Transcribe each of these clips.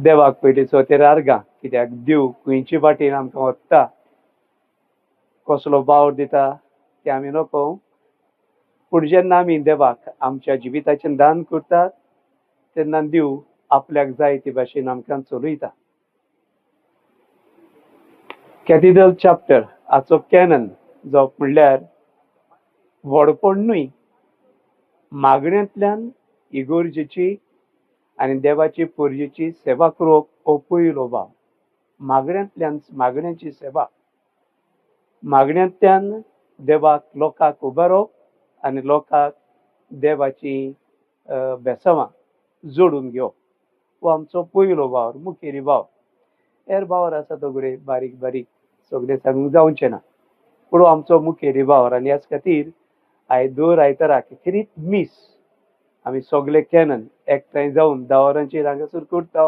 देवाक पयलीं चवथेर आर्गां, कित्याक देव खंयचे वाटेन आमकां व्हरता, कसलो वावर दिता तें आमी नको. पूण जेन्ना आमी देवाक आमच्या जिविताचें दान करतात तेन्ना देव आपल्याक जाय ते भाशेन आमकां चलयता. कॅथिड्रल चॅप्टर हाचो कॅनन जावप म्हणल्यार व्हडपण न्हय, मागण्यांतल्यान इगोर्जेची आनी देवाची पोरजेची सेवा करप हो पयलो वावर. मागण्यांतल्यान मागण्याची सेवा, मागण्यांतल्यान देवाक लोकांक उबारप आनी लोकांक देवाची बेसांवां जोडून घेवप हो आमचो पयलो वावर, मुखेली वावर. हेर वावर आसा सगळे बारीक बारीक, सगळें सांगूंक जावचें ना, पूण हो आमचो मुखेली वावर. आनी ह्याच खातीर आयज दर आयताराक खेरीत मीस आमी सगळे कॅनन एकठांय जावन 10 वरांचेर हांगासर करता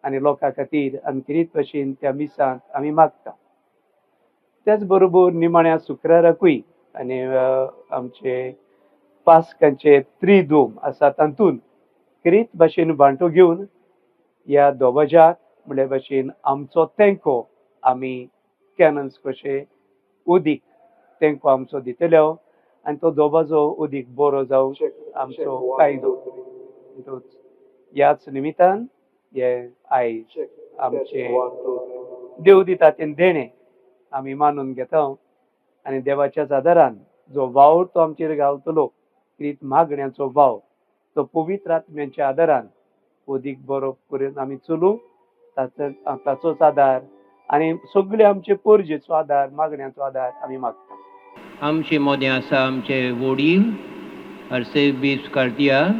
आनी लोकां खातीर आमी खेरीत भाशेन त्या मिसांत आमी मागता. त्याच बरोबर निमाण्या शुक्राराकूय आनी आमचे पास्कांचे त्रिदोम आसा तातूंत खेरीत भाशेन वांटो घेवन ह्या दोबाज्याक म्हणल्या भाशेन आमचो तेंको आमी कॅनन्स कशे उदीक तेंको आमचो दितले आनी तो दोबाजो उदीक बरो जावंक आमचो कायदो. ह्याच निमितान हे आयज आमचे देव दिता तें देणें आमी मानून घेता आनी देवाच्याच आदारान जो वावर तो आमचेर घालतलो खेरीत मागण्याचो वावर तो पवित्र आत्म्याच्या आदारान अदीक बरो करून आमी चलूं. ताचोच आदार आनी सगळे आमचे पोरजेचो आदार, मागण्याचो आदार आमी मागता. आमचे मोदें आसा आमचे वडील आर्सेबीस कार्दियाल,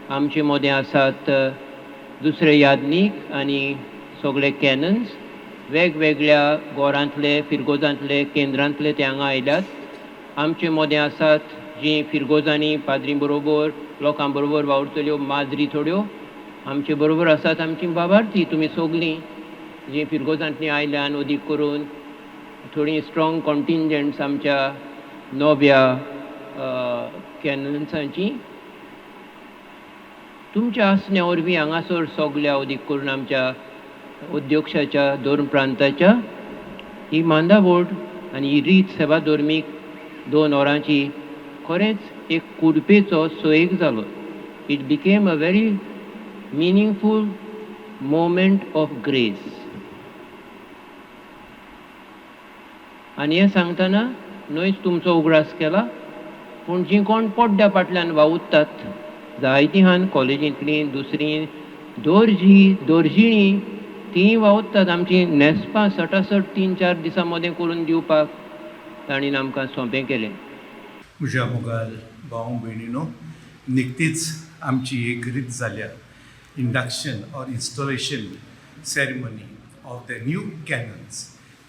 आमचे मोदें आसात दुसरे यादनीक आनी सगळे कॅनन्स वेगवेगळ्या गोरांतले, फिरगोजांतले, केंद्रांतले ते हांगा आयल्यात. आमचे मोदें आसात जी फिरगोजांनी पाद्री बरोबर लोकां बरोबर वावुरतल्यो माजरी थोड्यो आमचे बरोबर आसात. आमची बाबार्थी तुमी सगलीं जी फिरगोजांतलीं आयल्यान अदीक करून थोडीं स्ट्रॉंग कॉन्टिंजंट्स आमच्या नव्या कॅनन्सांची तुमच्या आसण्या वरवीं हांगासर सगल्या अदीक करून आमच्या उद्योक्षाच्या दोन प्रांताच्या ही मांदावोड आनी ही रीत सेवा धर्मीक 2 वरांची खरेंच एक कुडपेचो सोयेक जालो. It became a very meaningful moment of grace. आनी हें सांगतना न्हयच तुमचो उगडास केला, पूण जीं कोण पड्ड्या फाटल्यान वावुरतात जायतीं हान कॉलेजींतलीं, दुसरीं दर्जी दर्जिणी तीं वावुरतात आमचीं न्हेसपां सटासट 3-4 दिसां मदें करून दिवपाक तांणी आमकां सोंपें केलें. म्हज्या मोगाल भाव भयणीनो, निकतीच आमची एक रीत जाल्या, induction or installation ceremony of the new canons.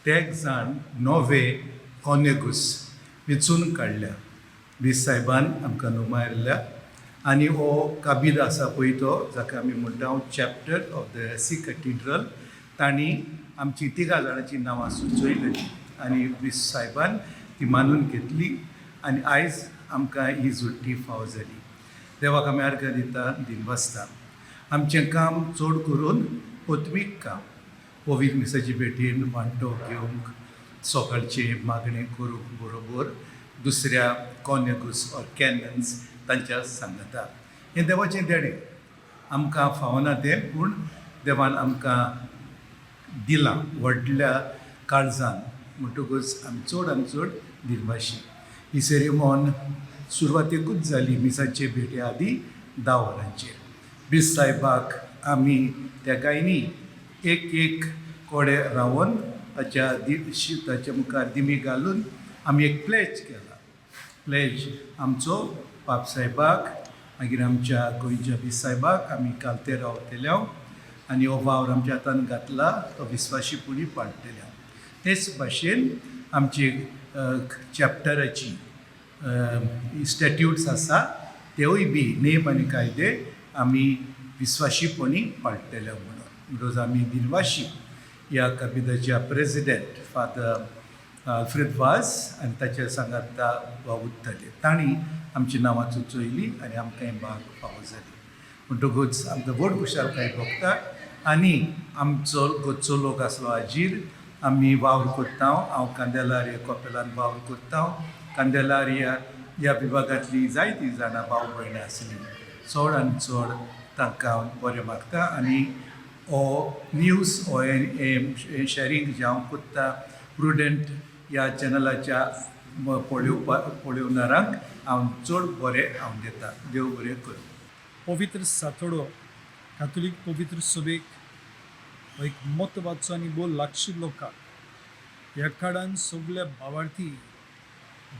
तेग जाण नवे कॉनेगूस वेंचून काडल्या. बीस सायबान आमकां नुमायल्ल्या आनी हो काबीद आसा पळय तो जाका आमी म्हणटा chapter of the C cathedral, तांणी आमची 3 जाणांची नांवां सुचयली आनी बीस सायबान ती मानून घेतली आनी आयज आमकां ही जुट्टी फावो जाली. देवाक आमी आर्गां दिता, दिनवासता. आमचें काम चड करून पत्वीक काम, पवित्र मिसाची भेटीन वांटो घेवंक, सकाळचें मागणें करूंक बरोबर दुसऱ्या कॉनेगूस ऑर कॅनन्स तांच्या सांगाता. हें देवाचें देणें आमकां फावना तें, पूण देवान आमकां दिलां व्हडल्या काळजान, म्हणटकूच आमी चड आनी चड दिनवाशी. ही सेरेमोन सुरवातेकूच जाली मिसाचे भेटे आदी 10 वरांचेर. बीस सायबाक आमी त्या गायनी एक एक कोडे रावन ताच्या ताच्या मुखार दिमी घालून आमी एक प्लेज केला. प्लेज आमचो पाप सायबाक, मागीर आमच्या गोंयच्या बीस सायबाक आमी कालते रावतले आनी हो वावर आमच्या हातान घातला तो विस्वाशीपणी पाळटले. तेच भाशेन आमची चॅप्टराची स्टॅट्यूट्स आसा तेवूय बी नेम आनी कायदे आमी विस्वाशीपणी पाळटले म्हणून. म्हणटकच आमी दिनवाशी ह्या कबिदाच्या प्रेजिडेंट फादर अल्फ्रेद वाज आनी ताच्या सांगाता वावुरताले, तांणी आमची नांवां सुचयली आनी आमकां हें भाग फावो जाली. म्हणटकूच आमकां व्हड खुशालकाय भोगता आनी आमचो गोंयचो लोक आसलो हाजीर. आमी वावर करता. हांव कांदेलारिया कपेलान वावर करता. कांदेलारिया ह्या विभागांतली जायतीं जाणां भाव भयणां आसलीं. चड आनी चड तांकां हांव बरें मागता आनी हो न्यूज हो हें शॅरींग जें हांव करता, प्रुडंट ह्या चॅनलाच्या पळोवपा पळोवणारांक हांव चड बरें हांव दिता. देव बरें करूं. पवित्र सातोडो कातोलीक पवित्र सभेक हो एक म्हत्वाचो आनी भोव लागशिल्लो काळ. ह्या काळान सगळे भावार्थी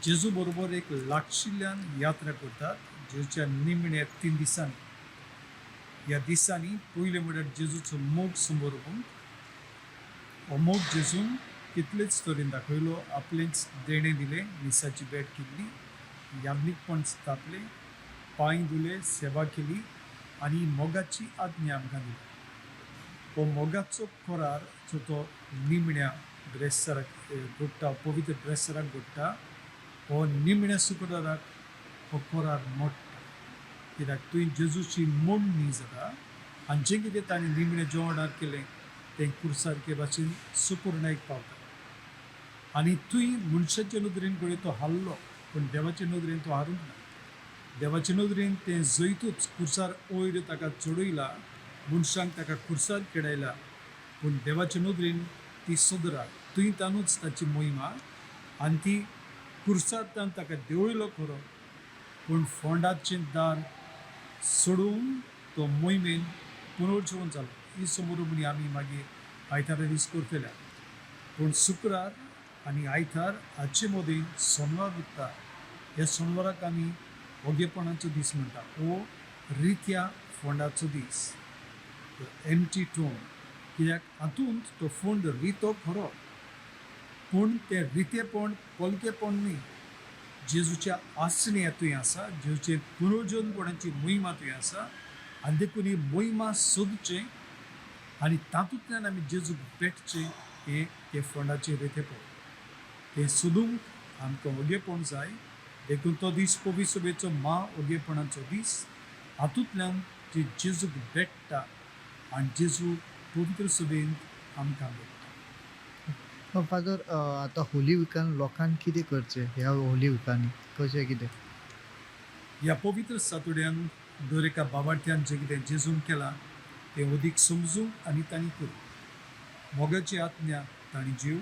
जेजू बरोबर एक लागशिल्ल्यान यात्रा करतात जेजूच्या निमण्या 3 दिसांनी. ह्या दिसांनी पयलें म्हळ्यार जेजूचो मोग समोर व्हरूंक. हो मोग जेजून कितलेच तरेन दाखयलो. आपलेंच देणें दिलें, मिसाची भेट केल्ली, याज्ञीकपण स्थापलें, पांय धुले, सेवा केली आनी मोगाची आज्ञा आमकां दिली. हो मोगाचो करार जो तो निमण्या ब्रेस्ताराक घडटा, पवित्र ब्रेस्ताराक घडटा, हो निमण्या शुक्राराक हो करार मोडटा, कित्याक तुवें जेजूची मोडणी जाता आनी जें कितें ताणें निमणें जेवणाक केलें तें कुर्सारके भाशेन सुपुर्णायक पावता. आनी तुवें मनशाचे नदरेन घडये तो हारलो, पूण देवाचे नदरेन तो हारूंक ना. देवाचे नदरेन तें जैतूच. कुर्सार वयर ताका चडयला, मनशांक ताका कुर्सार खेळयला, पूण देवाचे नदरेन ती सदरा थंय तानूच ताची मोहिमा आनी ती कुर्सांतल्यान ताका देंवयलो खरो, पूण फोंडाचें दार सोडून तो मोहिमेन पुनर्जिवन जालो. ही समोर आमी मागीर आयतारा दीस करतले, पूण शुक्रार आनी आयतार हाचे मदीं सोनवार उरता. ह्या सोनवाराक आमी ओगेपणाचो दीस म्हणटा, हो रित्या फोंडाचो दीस, एम्प्टी टोन, कित्याक हातूंत तो फोंड रितो खरो, पूण तें रितेपण पोलकेपण न्ही. जेजूच्या आसणे थंय आसा, जेजूचे पुनर्जनपणाची मोहिमा थंय आसा आनी देखून ही मोहिमा सोदचें आनी तातूंतल्यान आमी जेजूक भेटचें. हें तें फोंडाचें रितेपण, तें सोदूंक आमकां ओगेपण जाय. देखून तो दीस पवित्र सभेचो मा ओगेपणाचो दीस. हातूंतल्यान जे जेजूक भेट्टा आनी जेजू पवित्र सभेंत आमकां भेट्टा. फादर, आतां होली विकान लोकांक कितें करचें? ह्या होली विकांनी कशें कितें? ह्या पवित्र सातोड्यान दर एका भावार्थ्यान जें कितें जेजून केलां तें अदीक समजूंक आनी तांणी करूं. मोगाची आज्ञा तांणी जीव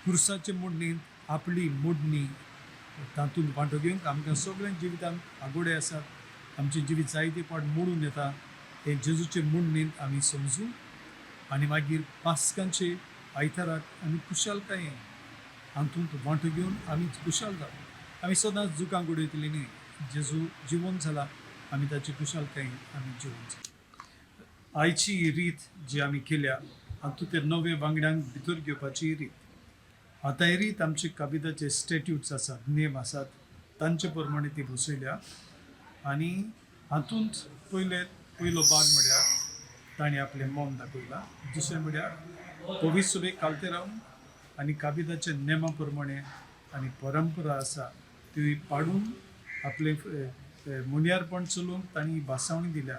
कुर्साचे मोडणेंत आपली मोडणी तातूंत वांटो घेवंक. आमकां सगळ्यांक जिवितांत आगोडे आसात, आमचें जिवीत जायते पाट मोडून येता, हें जेजूचे मोडणेंत आमी समजूं आनी मागीर पास्कांचे आयताराक आमी खुशालकायेन हातूंत वांटो घेवन आमी खुशाल जावं. आमी सदांच दुकां उडयतली न्ही. जेजू जिवन जाला, आमी ताची खुशालकायेन आमी जिवन जाला. आयची ही रीत जी आमी केल्या हातूंत ते नवे वांगड्यांक भितर घेवपाची रीत. आतां ही रीत आमचे काबिदाचे स्टेट्यूट्स आसात, नेम आसात, तांचे प्रमाणे ती बसयल्या. आनी हातूंत पयलो भाग म्हळ्यार ताणें आपलें मन दाखयलां, दुसरें म्हळ्यार पवित्र सभेक कालते रावन आनी काबिदाच्या नेमा प्रमाणे आनी परंपरा आसा ती पाडून आपलें मुनियारपण चलोवंक तांणी भासावणी दिल्या.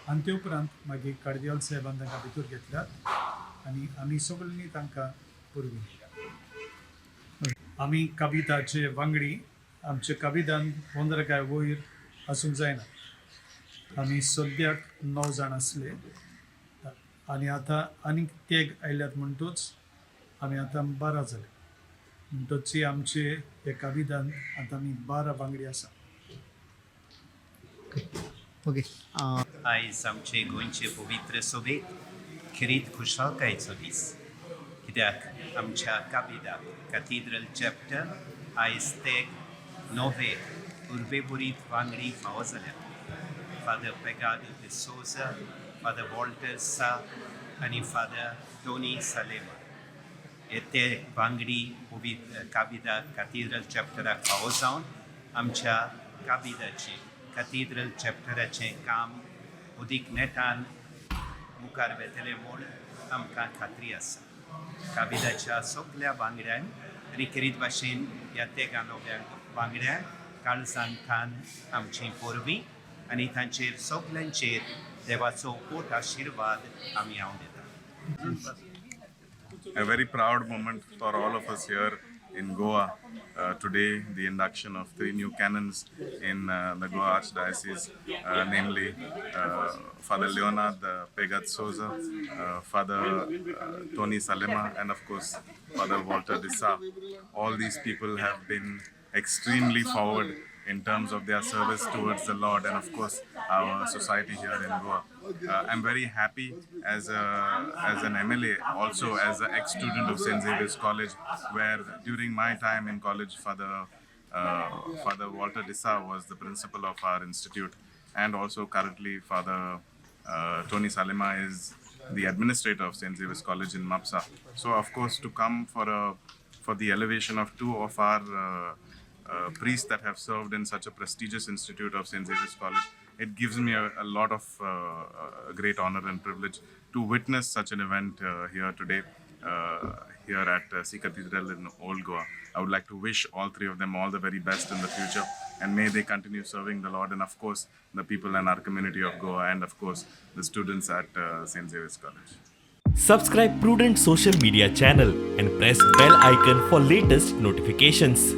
आनी ते उपरांत मागीर कार्दियाल साहेबान तांकां भितर घेतल्यात आनी आमी सगळ्यांनी तांकां परबीं दिल्या. आमी काबिताचे वांगडी, आमचे काबितान 15 काय वयर आसूंक जायना. आमी सद्याक 9 जाण आसले आनी आतां आनीक तेग आयल्यात, म्हणटूच आमी आतां 12 जाले. म्हणटच आमचे हे काबितान आतां आमी 12 वांगडी आसा. ओके. आयज आमचे गोंयचे पवित्र सभेक खेरीत खुशालकायेचो दीस, कित्याक आमच्या काबिदाक कॅथेड्रल चॅप्टर आयज ते नवे उर्बेभरीत वांगडी फावो जाल्यात. फादर पेगादो डिसोजा, फादर वॉल्टर सा आनी फादर टोनी सलेमा हे ते वांगडी पवित्र काबिदा कॅथेड्रल चॅप्टराक फावो जावन आमच्या काबिदाचें कॅथेड्रल चॅप्टराचें काम अदीक नेटान मुखार वेतलें म्हूण आमकां खात्री आसा. काबिदाच्या सगल्या वांगड्यांक आनी खेरीत भाशेन ह्या तेगां नव्या वांगड्यांक काळजान थान आमची परबीं आनी तांचेर सगल्यांचेर देवाचो ओट आशिर्वाद आमी हांव दिता. A very proud moment for all of us here in Goa. Today, the induction of three new canons in the Goa Archdiocese, namely Father Leonard Pegat Souza, Father Tony Salema, and of course, Father Walter D'Sa. All these people have been extremely forward in terms of their service towards the Lord and, of course, our society here in Goa. I'm very happy as an MLA, also as an ex-student of St. Xavier's College, where during my time in college, Father Walter D'Sa was the principal of our institute, and also currently Father Tony Salema is the administrator of St. Xavier's College in Mapsa. So, of course, to come for the elevation of two of our priests that have served in such a prestigious institute of St. Xavier's College, it gives me a lot of great honor and privilege to witness such an event here today, here at Sea Cathedral in Old Goa. I would like to wish all three of them all the very best in the future, and may they continue serving the Lord and, of course, the people and our community of Goa, and, of course, the students at St. Xavier's College. Subscribe Prudent Social Media channel and press bell icon for latest notifications.